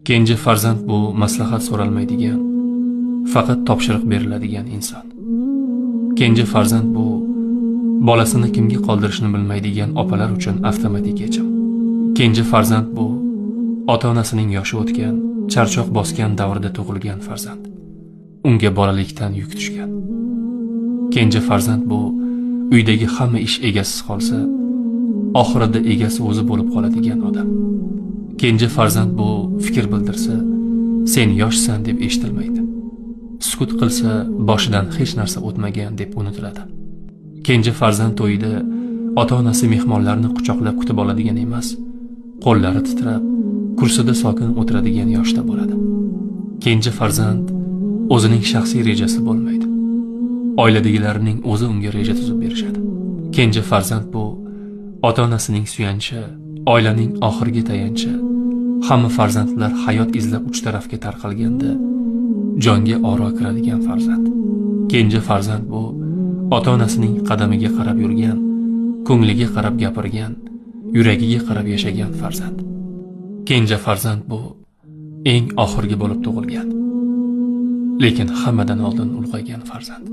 Kenja farzand bu maslahat so'ralmaydigan, faqat topshiriq beriladigan inson. Kenja farzand bu bolasini kimga qoldirishni bilmaydigan opalar uchun avtomatik yechim. Kenja farzand bu ota-onasining yoshi o'tgan, charchoq bosgan davrda tug'ilgan farzand. Unga bolalikdan yuk tushgan. Kenja farzand bu uydagi hamma ish egasiz qolsa, oxirida egasi o'zi bo'lib qoladigan odam. Kenja farzand bu fikr bildirsa, sen yoshsan deb eshitilmaydi. Sukut qilsa, boshidan hech narsa o'tmagan deb unutiladi. Kenja farzand to'yida ota-onasi mehmonlarni quchoqlab kutib oladigan emas, qo'llari titrab, kursida sokin o'tiradigan yoshda bo'ladi. Kenja farzand o'zining shaxsiy rejasi bo'lmaydi. Oiladagilarning o'zi unga reja tuzib berishadi. Kenja farzand bu ota-onasining suyanchi, oilaning oxirgi tayanchi. Hamma farzandlar hayot izlab uch tarafga tarqalganda jonga oro kiradigan farzand. Kenja farzand bu ota-onasining qadamiga qarab yurgan, ko'ngliga qarab gapirgan, yuragiga qarab yashagan farzand. Kenja farzand bu eng oxirgi bo'lib tug'ilgan, lekin hammadan oldin ulg'aygan farzand.